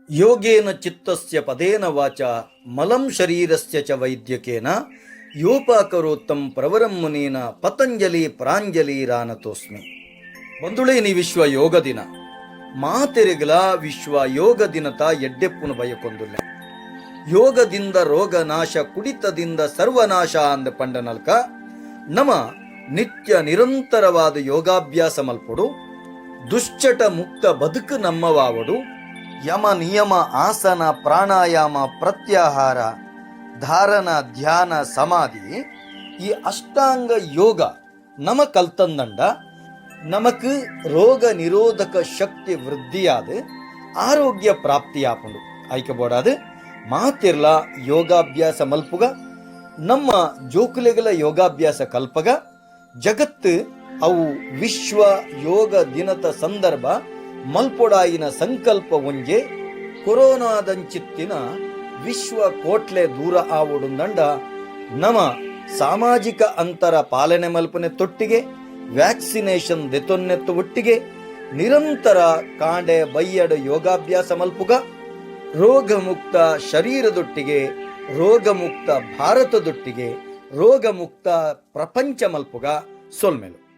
ಯೋಗೇನ ಚಿತ್ತಸ್ಯ ಪದೇನ ವಾಚ ಮಲಂ ಶರೀರಸ್ಯ ಚ ವೈದ್ಯಕೇನ ಯೋಪಾಕರೋತ್ತಂ ಪ್ರವರಂ ಮುನೀನ ಪತಂಜಲಿ ಪ್ರಾಂಜಲಿ ರಾನತೋಸ್ಮಿ. ಬಂಧುಳೇ, ನೀ ವಿಶ್ವ ಯೋಗ ದಿನ. ಮಾತೆರೆಗ್ಲ ವಿಶ್ವ ಯೋಗ ದಿನತ ಎಡ್ಡೆಪ್ಪುನು ಬಯಕೊಂದುಲ್ಲೆ. ಯೋಗದಿಂದ ರೋಗ ನಾಶ, ಕುಡಿತದಿಂದ ಸರ್ವನಾಶ ಅಂದ ಪಂಡನಲ್ಕ ನಮ ನಿತ್ಯ ನಿರಂತರವಾದ ಯೋಗಾಭ್ಯಾಸ ಮಲ್ಪೊಡು, ದುಶ್ಚಟ ಮುಕ್ತ ಬದುಕು ನಮ್ಮವಾವಡು. ಯಮ ನಿಯಮ, ಆಸನ, ಪ್ರಾಣಾಯಾಮ, ಪ್ರತ್ಯಾಹಾರ, ಧಾರಣ, ಧ್ಯಾನ, ಸಮಾಧಿ, ಈ ಅಷ್ಟಾಂಗ ಯೋಗ ನಮ ಕಲ್ತಂದಂಡ ನಮಕ್ ರೋಗ ನಿರೋಧಕ ಶಕ್ತಿ ವೃದ್ಧಿಯಾದ ಆರೋಗ್ಯ ಪ್ರಾಪ್ತಿಯಾಪುಂಡು. ಆಯ್ಕೆ ಬೋಡಾದ ಮಾತಿರ್ಲ ಯೋಗಾಭ್ಯಾಸ ಮಲ್ಪುಗ, ನಮ್ಮ ಜೋಕುಲೆಗಳ ಯೋಗಾಭ್ಯಾಸ ಕಲ್ಪಗ. ಜಗತ್ತು ಅವು ವಿಶ್ವ ಯೋಗ ದಿನದ ಸಂದರ್ಭ ಮಲ್ಪೊಡಾಯಿನ ಸಂಕಲ್ಪ ಒಂಜೆ. ಕೊರೋನಾದಂಚಿತ್ತಿನ ವಿಶ್ವ ಕೋಟ್ಲೆ ದೂರ ಆವಡುಂದಂಡ ನಮ ಸಾಮಾಜಿಕ ಅಂತರ ಪಾಲನೆ ಮಲ್ಪನೆ ತೊಟ್ಟಿಗೆ, ವ್ಯಾಕ್ಸಿನೇಷನ್ ದೆತೊನ್ನೆತ್ತು ಒಟ್ಟಿಗೆ ನಿರಂತರ ಕಾಂಡೆ ಬಯ್ಯಡ ಯೋಗಾಭ್ಯಾಸ ಮಲ್ಪುಗ. ರೋಗಮುಕ್ತ ಶರೀರದೊಟ್ಟಿಗೆ ರೋಗಮುಕ್ತ ಭಾರತದೊಟ್ಟಿಗೆ ರೋಗಮುಕ್ತ ಪ್ರಪಂಚ ಮಲ್ಪುಗ. ಸೊಲ್ಮೆಲು.